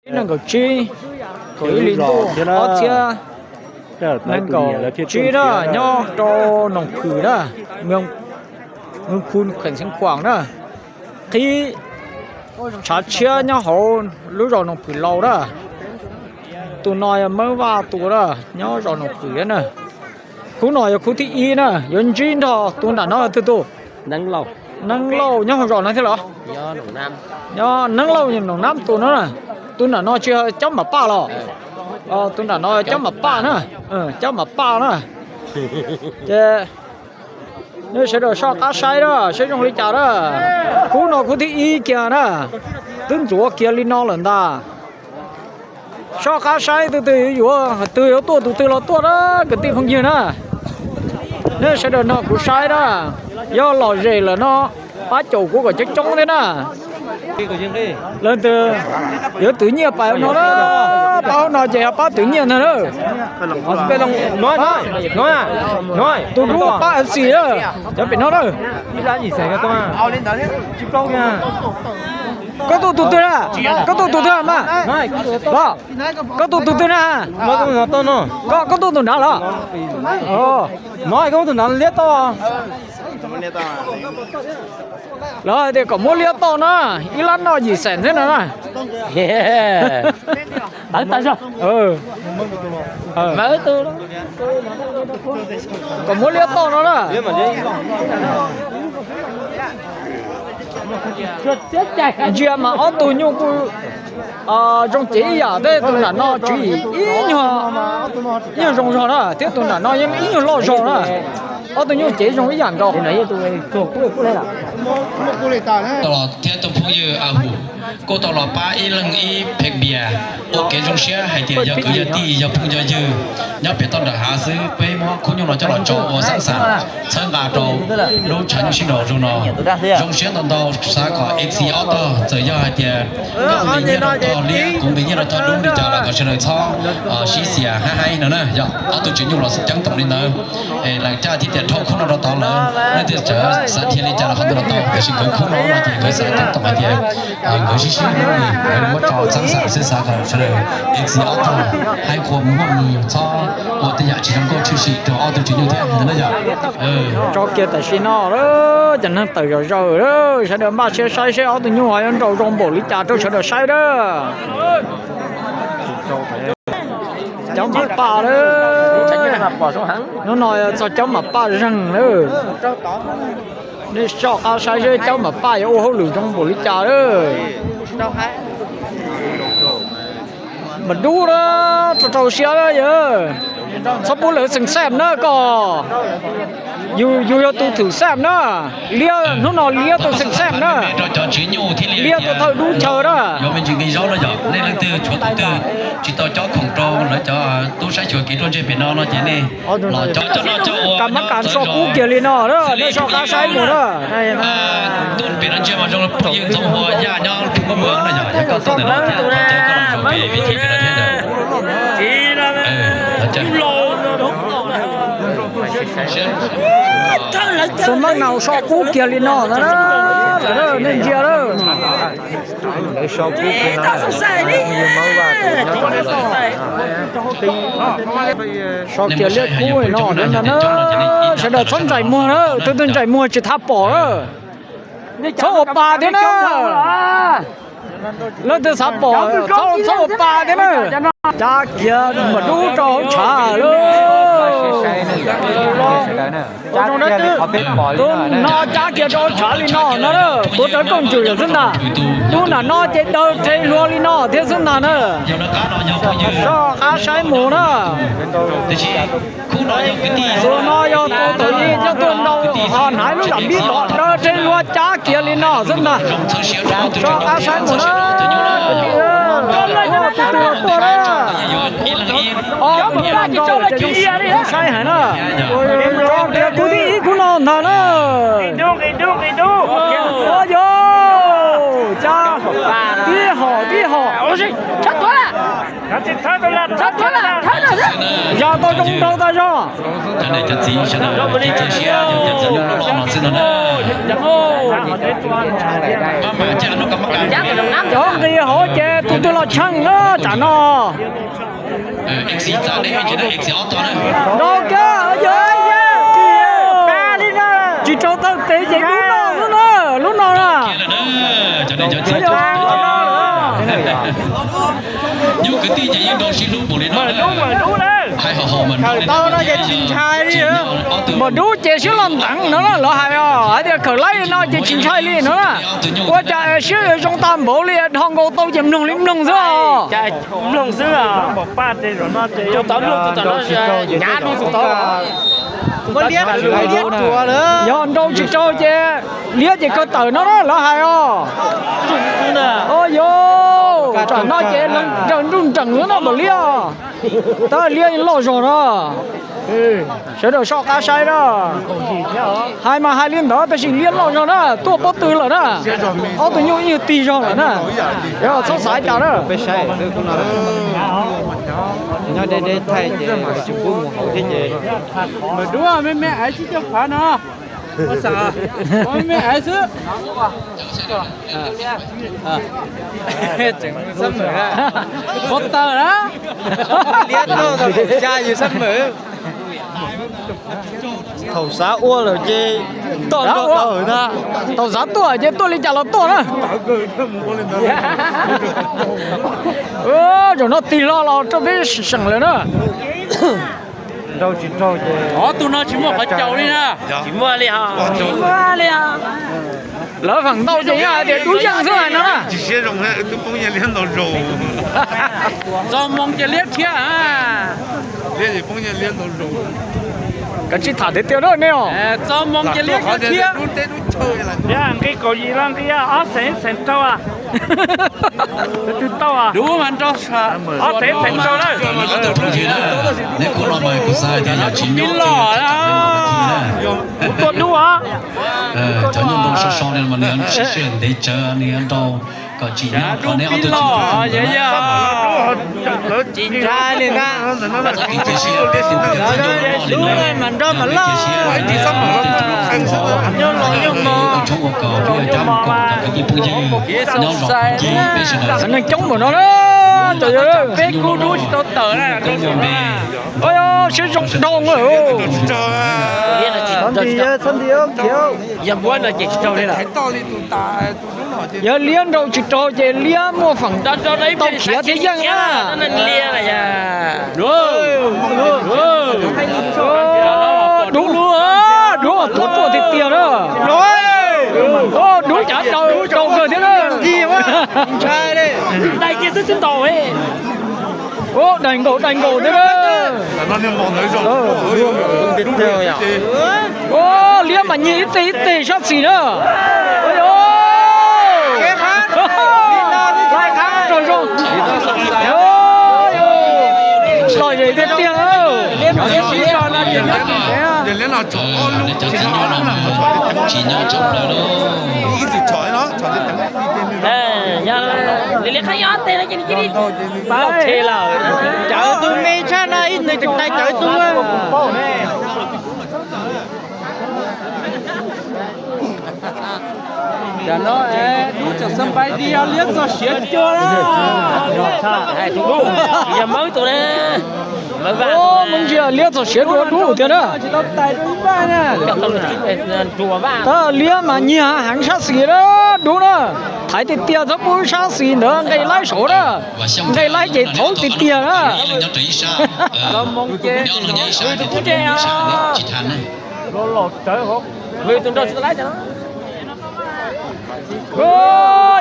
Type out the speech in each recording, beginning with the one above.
Nees nkaum tsib, kaum ib hli ntuj ob txhiab nees nkaum tsib na, nyob rau Noos Phwm na, Mws Khu Kheem Xeev Khuam na, qhib tshav tshiab nyob hauv lub zos Noos Phwm Laus na. Tus no yog Mawb Vaj tus na, nyob zos Noos Phwm na. Khub no yog khub thib ib na, yuav ntsib nrog tus nram no twg tus? Neeb Lauj nyob hauv zos no thiab los? Nyob Neeb Lauj Noom Nab tus no na. Tus nram no tsis yog Cob Mam Paj los? Tus nram no Cob Mam Paj na, Cob Mam Paj na. Ces nej sawv daws soj qab saib na, saib zoo li cas na. Khub no khub thib ib kiag na, twb ntxuav kiag li no lawm ntag. Soj qab saib tus twg yuav yuav, tus yuav tuaj tus twg los tuaj na, kwv tij phooj ywg na. Nej sawv daws nrog kuv saib na, yog lom zem lawm no pab caum kuv kom coob coob thiab na. Lawv tias yuav twv nyiaj pab no na, pab no ces yog pab twv nyiaj ntag na. Tus dub pab F C na, cov pem no na. Koj tuaj tus twg na? Koj tuaj tus twg na mas? Los, koj tuaj tus twg na? Koj, koj tuaj tus nrad los? Los tias kom muab liab toj na, ib lab noj yim xees thiab no na. Kom muab liab toj no na. Ntsia mas ob tug nyuj kuj zoo cev ib yam, tej tus nram no tswv yim ib nyuag, ib nyuag zoo zog na, thiab tus nram no yeej ib nyuag loj zog na. Ob tug nyuj cev zoo ib yam nkaus. Thiab tus phooj ywg A Hum kuj tau los pab ib leeg ib phev npias, ua kev zoo siab hais tias yog kwv yog tij yog phooj yog ywg nyob pem toj nram hav xwb, peb muab khub nyuj no coj los tso ua xab xam txhawb nqa rau lub tshav nyuj sib nraus zoo no. Zoo siab ntau ntau, xav kom F C ob tog txawm yog hais tias koj nqis nyiaj rau tog liab, kuv nqis nyiaj rau tog dub li cas los kom sawv daws txhob sib xiam hab haib no na. Yog ob tug tswv nyuj los xub ceeb toom li ntawd. Es laas caj thiab tias dhau khub no rau tod lawm, leej twg xav dhia li cas los qhov ntawd los tau, tiam sis nkawd khub no no ces nkawd xav ceeb toom hais tias nkawd sib sib hlub li, nkawd muab tso txhawb xam xwb, xav kom sawv daws F C ob tog haib qhua muaj mws, txhob ua tej yam tsis zoo nkauj tshwm sim rau ob tug tswv nyuj thiab no yog. Tso kiag tam sim no, cov neeg tawm zom zaws, sawv daws npaj siab saib seb ob tug nyuj yuav nraus zoo npaum li cas rau sawv daws saib na. Cob Mam Paj lawm. Hnub no txog Cob Mam Paj zeeg lawm. Nej soj qab saib seb Cob Mam Paj yuav ua hauj lwm zoo npaum li cas lawm. Mas dub na, rau rau siab na yawg. Txhob pub lawv xeem xam na koj. Yus, yus yog tus thwm xam na. Liab, hnub no liab tus xeem xam na. Liab tus thawj dub chaw na. Nej leej twg tshuav tus twg tsis tau cob khoom rau lawv cov tub saib xyuas kev ruaj ntseg pem no no ces nej los cov coj noj coj ua. Kam mab kam so kub kiag li no na, nej soj qab saib mus na. Tub pem no ntsia mas zoo phooj ywg Ntxoov Hua Yaj nyob Phoo Muab Muas no yog, yog koj tuaj ntawm no thiab, koj los zaum pem vib thim pem no thiab ntag. Xwb mab nau so kub kiag li no na, lawm nej ntsia lawm. So kiag liab kub no thiab ntag na. Sawv daws txhob ntsais muag na, tus twg ntsais muag tsis tau pom na. Txhob ua pa thiab na. Leej twg xav pom txhob, txhob ua pa thiab na. Cab kiag mas dub rau hauv tshav lawm. Tus no cab kiag rau hauv tshav li no na, tuav rawv kooj ntsws lawm xwb ntag. Tus nram no ces daws rhe hlua li no thiab xwb ntag na. Soj qab saib mus na. Tus no yog tus thaum ub coj tuaj nrau, hnav lub zam npib tod, daws rhe hlua cab kiag li no xwb ntag. Soj qab saib mus na. Tus twg los tuaj na. Ob tug no nrau ces zoo saib heev na. Soj kiag khub thib ib khub no ntag na. Yog cab tib hom tib hom. Thawb lawm, thawb lawm. Yog tau zoo nraug tas zog. Cov nqis hauv ces tus twg los tsheej na tsam no. Nraug kiag, tsis raug tawm tes ces lub no xwb na, lub no na. Khawm tau no ces tsis ntshai li. Npam dub ces sib los nteev no na, lawv hais os, hais tias khawm laib no ces tsis ntshai li no na. Ua cas siab zoo tag npaum li, dhos nkaus tau ces mloog li mloog xwb os. Mloog xwb os. Tus tod mloog, tus tom no hnyav dua tus tod. Yog nraug tsis raug ces liab ces kawg tawm no na, lawv hais os. Yog tsam no ces raws nruj nreem xwb no npam liab. Tab liab loj zog no. Sawv daws soj qab saib na. Hais mas hais li ntawd tab sis liab loj zog na, tuaj pob tw lawm na. Ob tug nyuj ib yug tig zog lawm na. Txhob xav cas na. Dub me me aiv tsib caug phav no. Me me aiv xwb. Pov taws na. Liab tuaj tau ya yus sab mem. Thaum xav ua lawm ces toj nrog tawm na. Thaum xav tuaj ces tuaj li cas los tuaj na. Zaum no tig hlo los rau peb seem lawm na. Nraug tsis raug ces ob tug no tsis muaj qhov caum li na. Tsis muaj li os. Lawv feem ntau ces yeej hais tias dub yeej xwb hais no na. Txog moos ces liab thiab. Kav tsij tham tiag tiag na nej os. Txog moos ces liab thiab. Nqi kaum yim los nqi ob xeem xeem rau. Tus twg tau? Dub mas nrog ob xeem xeem rau na. Pib los. Kuv tua dub os. Cov nyuj npau so so li mas nws sib sij ntev tsawv nws nrau kom tsim nyog kom neb ob tug tsis tsim ntshai li na. Dub mas nrog mas loj. Nyuj los nyuj mos. Tshoob ua kom peb cab mus koom cov kwv tij phooj ywg nyob zoo phooj ywg peb sawv daws. Neeg coob npaum no na, cov yawg peb kub dub tsis tau tawm na. Siab zoo dhau. Yog liab nraug tsis raug ces liab muaj feem tau khiav thiab yeej na. Dub, dub tuaj tuaj tiag tiag na. Dub cav rau rau kawg thiab na. Daig nkaus daig nkaus thiab na. Liab mas nyiag ib teg ib teg sab xis na. Laj qab tsaug zog. Lom zem tiag tiag. Li li qab nyob teg no ces nws cia li tau tshe lawm. Cawv tus me tshaj no ib nws tseem tais cawv tus. Tam no dub tseem xab npais di, yog liab txog siav cua na. Yog mawb tus na. Mawb vaj, mawb ntsia liab txog siav dua dub tiag na. Tsis tau tais dua ib vaj na. Tab liab mas nyiag heev sab xis na, dub na. Thaiv tiag tiag txhob pub sab xis ntawd nqe laib saud na. Nqe laib ces thaub tiag tiag na.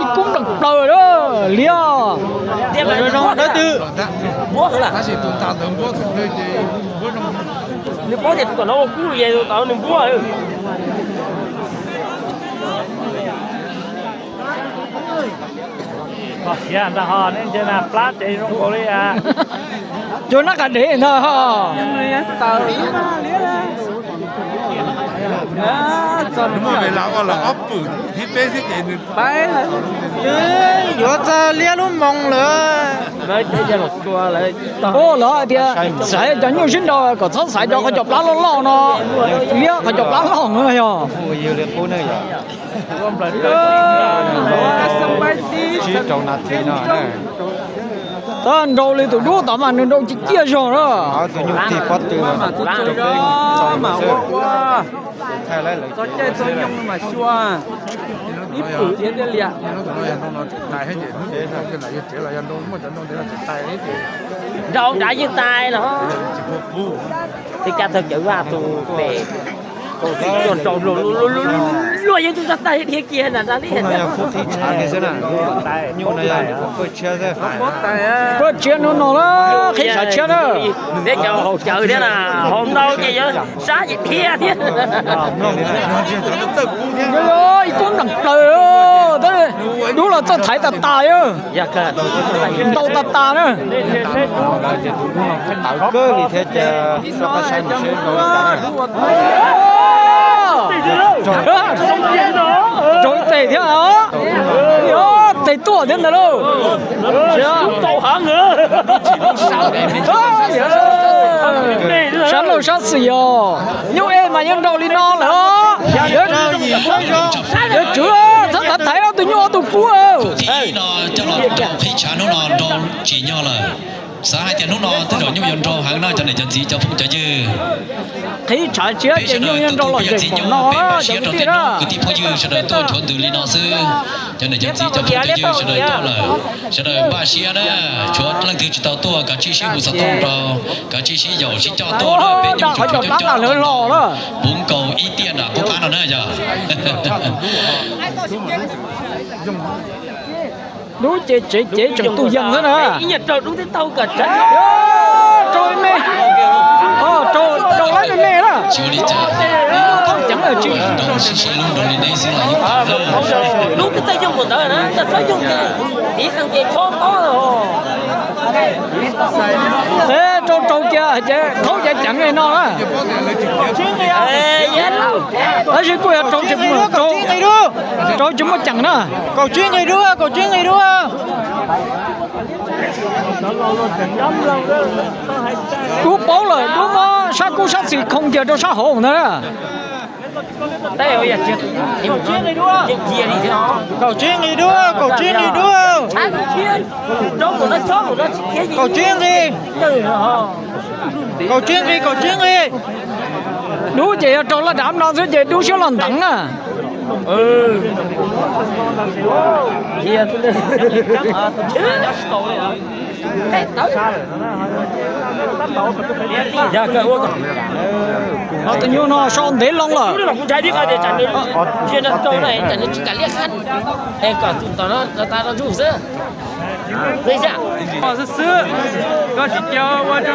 Ib kub nplees plaws na, liab. Nws paub tias tus tom no ua kub, tus tom no nws npuab. Koj siav ntag ho, neb ntsia na, plab ces zoo nkaus li a. Cov nab qab dej ntag ho. Muaj ve las ua los ob pwm thib peb xwb ces nws pab. Twb yuav txog liab lub moos lawm. Ua lawv hais tias xaiv cov nyuj sib nraus kom txhob xaiv cov qhov cov plab loj loj no, liab qhov cov plab loj no yog. Tab nraus li tus duab tod mas nws nraus ciaj ciaj zog na. Txog caij txog nyoog mas xyuas ib pwm thiab tiag li. Nraus nrad yeej tais los. Tej kab thawj cawv vaj tus pem, tus txiv cuag nraus luag luag yeej tub sab tais dhia kiag nram nrad li. Qhib tshav hnub no na, qhib tshav tshiab na. Neb cov haus cawv thiab na, haus ntau ces yuav sab ces dhia thiab. Ib kub nplees plaws, dub los txawj thaiv tas tas, ntaus tas tas na. Raug ib tes thiab os. Tes tuaj thiab ntawd lauj. Sab laug sab xis os. Nyuj ej mas yeej nraus li no lawm os. Yawg tswv, txhob thaiv thaiv ob tug nyuj ob tug kub. Qhib tshav hnub no nraus tsim nyog lawm. Xav hais tias hnub no tej zaum nyuj yuav nraus heev no cov niam cov txiv cov phooj cov ywg. Qhib tshav tshiab ces nyuj yeej nraus lom zem npaum no na cov kwv tij na. Kwv tij phooj ywg sawv daws tuaj nchuav ntws li no xwb. Cov niam cov txiv cov phooj cov ywg sawv daws tuaj lawm, sawv daws npaj siab na. Tshuav leej twg tsis tau tuaj kav tsij sib hu xov tooj rau, kav tsij sib yaum sib coj tuaj na. Peb nyuj tsuas tshuav coob coob, puv nkaus ib tiaj nram qub qab no na yog. Dub ces tsev cev tseem tu yees xwb na. Raug me, raug lawv me me na. Tsis ua li cas, tsis, lub twb txawj yoog mus ntawd na, txawj yoog ces tiv qees ces chob tob. Raug raug kiag ces thaub cav ceev li no na. Tab sis kuj yog raug tsis muaj, raug tsis muaj ceem na. Kaum tsib nqi dub, kaum tsib nqi dub. Dub paub lawm, dub muab sab kub sab xis khoo kiag rau sab hauv ntag na. Kaum tsib nqi dub, kaum tsib nqi dub. Kaum tsib nqi, kaum tsib nqi, kaum tsib nqi. Dub ces yog raug laj dav no xwb ces dub siab los nteev na. Tus nyuj no so ntev loo lawm. Xwb, koj tsis cia ua muag.